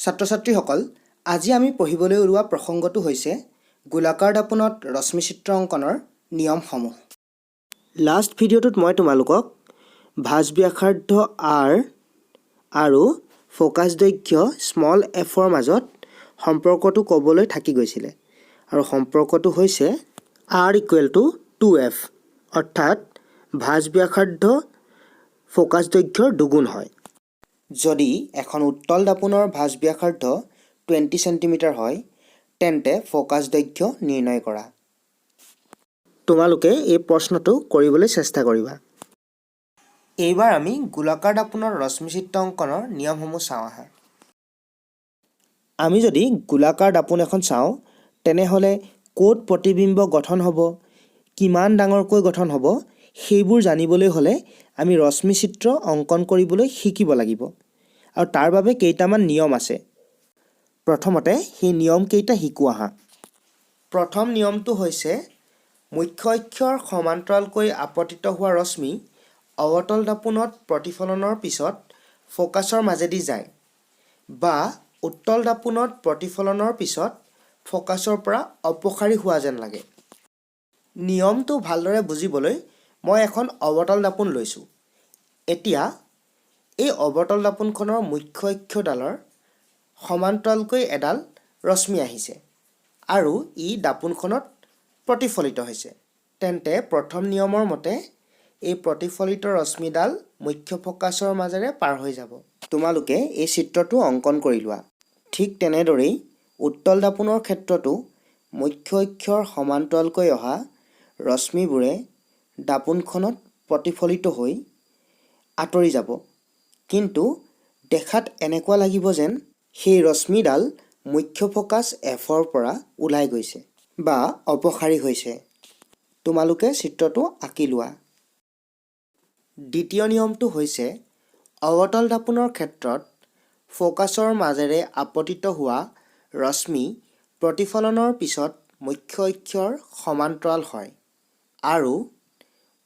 ছাত্ৰ ছাত্ৰীসকল, আজি আমি পঢ়িবলৈ ওলোৱা প্ৰসংগটো হৈছে গোলাকাৰ দাপোণত ৰশ্মিচিত্ৰ অংকনৰ নিয়মসমূহ। লাষ্ট ভিডিঅ'টোত মই তোমালোকক ভাঁজ ব্যাসাৰ্ধ আৰ আৰু ফ'কাছ দৈৰ্ঘ্য স্মল এফৰ মাজত সম্পৰ্কটো ক'বলৈ থাকি গৈছিলে আৰু সম্পৰ্কটো হৈছে R equal to 2F, অৰ্থাৎ ভাঁজ ব্যাসাৰ্ধ ফ'কাছ দৈৰ্ঘ্যৰ দুগুণ হয়। যদি এখন উত্তল দাপোণৰ ভাঁজ ব্যাসাৰ্ধ 20 চেণ্টিমিটাৰ হয়, তেন্তে ফ'কাছ দৈৰ্ঘ্য নিৰ্ণয় কৰা। তোমালোকে এই প্ৰশ্নটো কৰিবলৈ চেষ্টা কৰিবা। এইবাৰ আমি গোলাকাৰ দাপোণৰ ৰশ্মিচিত্ৰ অংকনৰ নিয়মসমূহ চাওঁ আহা। আমি যদি গোলাকাৰ দাপোণ এখন চাওঁ, তেনেহ'লে ক'ত প্ৰতিবিম্ব গঠন হ'ব, কিমান ডাঙৰকৈ গঠন হ'ব, সেইবোৰ জানিবলৈ হ'লে আমি ৰশ্মিচিত্ৰ অংকন কৰিবলৈ শিকিব লাগিব আৰু তাৰ বাবে কেইটামান নিয়ম আছে। প্ৰথমতে সেই নিয়মকেইটা শিকোঁ আহা। প্ৰথম নিয়মটো হৈছে মুখ্য অক্ষৰ সমান্তৰালকৈ আপতিত হোৱা ৰশ্মি অৱতল দাপোণত প্ৰতিফলনৰ পিছত ফ'কাছৰ মাজেদি যায় বা উত্তল দাপোণত প্ৰতিফলনৰ পিছত ফ'কাছৰ পৰা অপসাৰী হোৱা যেন লাগে। নিয়মটো ভালদৰে বুজিবলৈ মই এখন অৱতল দাপোণ লৈছোঁ। এতিয়া এই অৱতল দাপোণখনৰ মুখ্য অক্ষডালৰ সমান্তৰালকৈ এডাল ৰশ্মি আহিছে আৰু ই দাপোণখনত প্ৰতিফলিত হৈছে। তেন্তে প্ৰথম নিয়মৰ মতে এই প্ৰতিফলিত ৰশ্মিডাল মুখ্য ফ'কাছৰ মাজেৰে পাৰ হৈ যাব। তোমালোকে এই চিত্ৰটো অংকন কৰি লোৱা। ঠিক তেনেদৰেই উত্তল দাপোণৰ ক্ষেত্ৰতো মুখ্য অক্ষৰ সমান্তৰালকৈ অহা ৰশ্মিবোৰে দাপোণখনত প্ৰতিফলিত হৈ আঁতৰি যাব, কিন্তু দেখাত এনেকুৱা লাগিব যেন সেই ৰশ্মিডাল মুখ্য ফ'কাছ এফৰ পৰা ওলাই গৈছে বা অপসাৰী হৈছে। তোমালোকে চিত্ৰটো আঁকি লোৱা। দ্বিতীয় নিয়মটো হৈছে অৱতল দাপোণৰ ক্ষেত্ৰত ফ'কাছৰ মাজেৰে আপতিত হোৱা ৰশ্মি প্ৰতিফলনৰ পিছত মুখ্য অক্ষৰ সমান্তৰাল হয় আৰু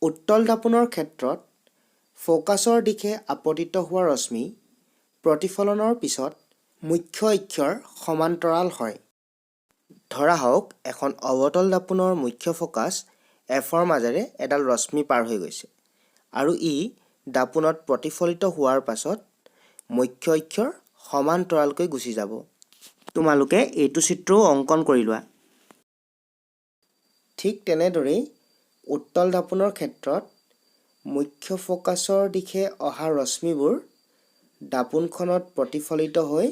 উত্তল দাপোণৰ ক্ষেত্ৰত ফ'কাছৰ দিশে আপতিত হোৱা ৰশ্মি প্ৰতিফলনৰ পিছত মুখ্য অক্ষৰ সমান্তৰাল হয়। ধৰা হওক এখন অৱতল দাপোণৰ মুখ্য ফ'কাছ এফৰ মাজেৰে এডাল ৰশ্মি পাৰ হৈ গৈছে আৰু ই দাপোণত প্ৰতিফলিত হোৱাৰ পাছত মুখ্য অক্ষৰ সমান্তৰালকৈ গুচি যাব। তোমালোকে এইটো চিত্ৰও অংকন কৰি লোৱা। ঠিক তেনেদৰেই উত্তল দাপোণৰ ক্ষেত্ৰত মুখ্য ফ'কাছৰ দিশে অহা ৰশ্মিবোৰ দাপোণখনত প্ৰতিফলিত হৈ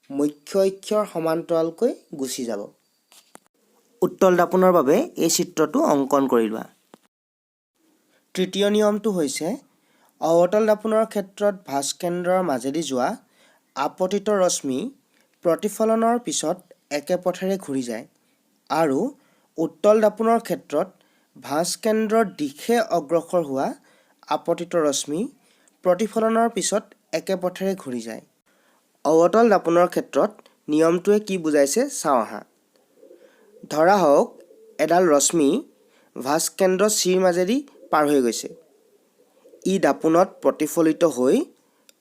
মুখ্য অক্ষৰ সমান্তৰালকৈ গুচি যাব। উত্তল দাপোণৰ বাবে এই চিত্ৰটো অংকন কৰি লোৱা। তৃতীয় নিয়মটো হৈছে অৱতল দাপোণৰ ক্ষেত্ৰত ভাঁজকেন্দ্ৰৰ মাজেদি যোৱা আপতিত ৰশ্মি প্ৰতিফলনৰ পিছত একে পথেৰে ঘূৰি যায় আৰু উত্তল দাপোণৰ ক্ষেত্ৰত ভাঁজকেন্দ্ৰৰ দিশে অগ্ৰসৰ হোৱা আপতিত ৰশ্মি প্ৰতিফলনৰ পিছত একে পথেৰে ঘূৰি যায়। অৱতল দাপোণৰ ক্ষেত্ৰত নিয়মটোৱে কি বুজাইছে চাওঁ আহা। ধৰা হওক এডাল ৰশ্মি ভাঁজকেন্দ্ৰ চিৰ মাজেদি পাৰ হৈ গৈছে। ই দাপোণত প্ৰতিফলিত হৈ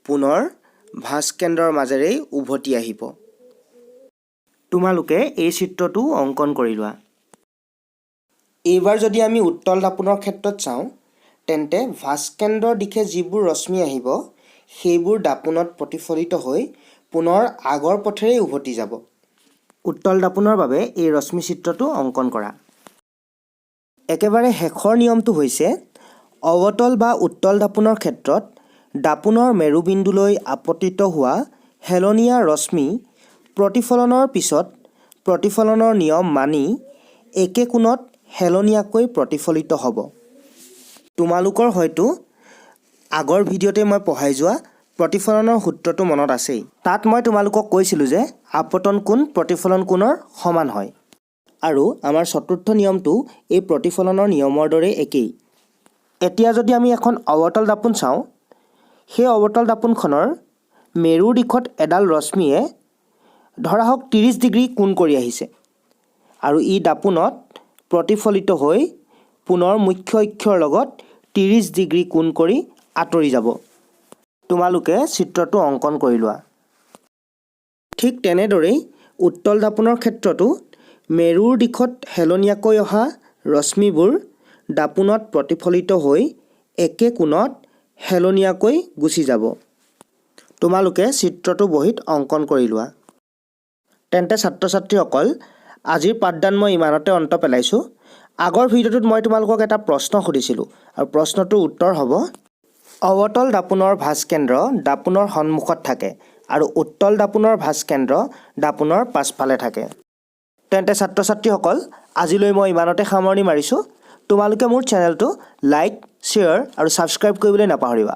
পুনৰ ভাঁজকেন্দ্ৰৰ মাজেৰেই উভতি আহিব। তোমালোকে এই চিত্ৰটোও অংকন কৰি লোৱা। এইবাৰ যদি আমি উত্তল দাপোণৰ ক্ষেত্ৰত চাওঁ, তেন্তে ভাঁজকেন্দ্ৰৰ দিশে যিবোৰ ৰশ্মি আহিব, সেইবোৰ দাপোণত প্ৰতিফলিত হৈ পুনৰ আগৰ পথেৰেই উভতি যাব। উত্তল দাপোণৰ বাবে এই ৰশ্মি চিত্ৰটো অংকন কৰা। একেবাৰে শেষৰ নিয়মটো হৈছে অৱতল বা উত্তল দাপোণৰ ক্ষেত্ৰত দাপোণৰ মেৰুবিন্দুলৈ আপতিত হোৱা হেলনীয়া ৰশ্মি প্ৰতিফলনৰ পিছত প্ৰতিফলনৰ নিয়ম মানি একে কোণত হেলনীয়াকৈ প্ৰতিফলিত হ'ব। তোমালোকৰ হয়তো আগৰ ভিডিঅ'তে মই পঢ়াই যোৱা প্ৰতিফলনৰ সূত্ৰটো মনত আছেই। তাত মই তোমালোকক কৈছিলোঁ যে আপতন কোণ প্ৰতিফলন কোণৰ সমান হয় আৰু আমাৰ চতুৰ্থ নিয়মটো এই প্ৰতিফলনৰ নিয়মৰ দৰেই একেই। এতিয়া যদি আমি এখন অৱতল দাপোণ চাওঁ, সেই অৱতল দাপোণখনৰ মেৰুৰ দিশত এডাল ৰশ্মিয়ে ধৰা হওক 30 ডিগ্ৰী কোণ কৰি আহিছে আৰু ই দাপোণত প্ৰতিফলিত হৈ পুনৰ মুখ্য অক্ষৰ লগত 30 ডিগ্ৰী কোণ কৰি আঁতৰি যাব। তোমালোকে চিত্ৰটো অংকন কৰি লোৱা। ঠিক তেনেদৰেই উত্তল দাপোনৰ ক্ষেত্ৰতো মেৰুৰ দিশত হেলনীয়াকৈ অহা ৰশ্মিবোৰ দাপোনত প্ৰতিফলিত হৈ একে কোণত হেলনীয়াকৈ গুচি যাব। তোমালোকে চিত্ৰটো বহীত অংকন কৰি লোৱা। তেন্তে ছাত্ৰ ছাত্ৰীসকল, আজিৰ পাঠদান মই ইমানতে অন্ত পেলাইছোঁ। আগৰ ভিডিঅ'টোত মই তোমালোকক এটা প্ৰশ্ন সুধিছিলোঁ আৰু প্ৰশ্নটোৰ উত্তৰ হ'ব, অৱতল দাপোনৰ ভাঁজকেন্দ্ৰ দাপোনৰ সন্মুখত থাকে আৰু উত্তল দাপোনৰ ভাঁজকেন্দ্ৰ দাপোনৰ পাছফালে থাকে। তেন্তে ছাত্ৰ ছাত্ৰীসকল, আজিলৈ মই ইমানতে সামৰণি মাৰিছোঁ। তোমালোকে মোৰ চেনেলটো লাইক, শ্বেয়াৰ আৰু ছাবস্ক্ৰাইব কৰিবলৈ নাপাহৰিবা।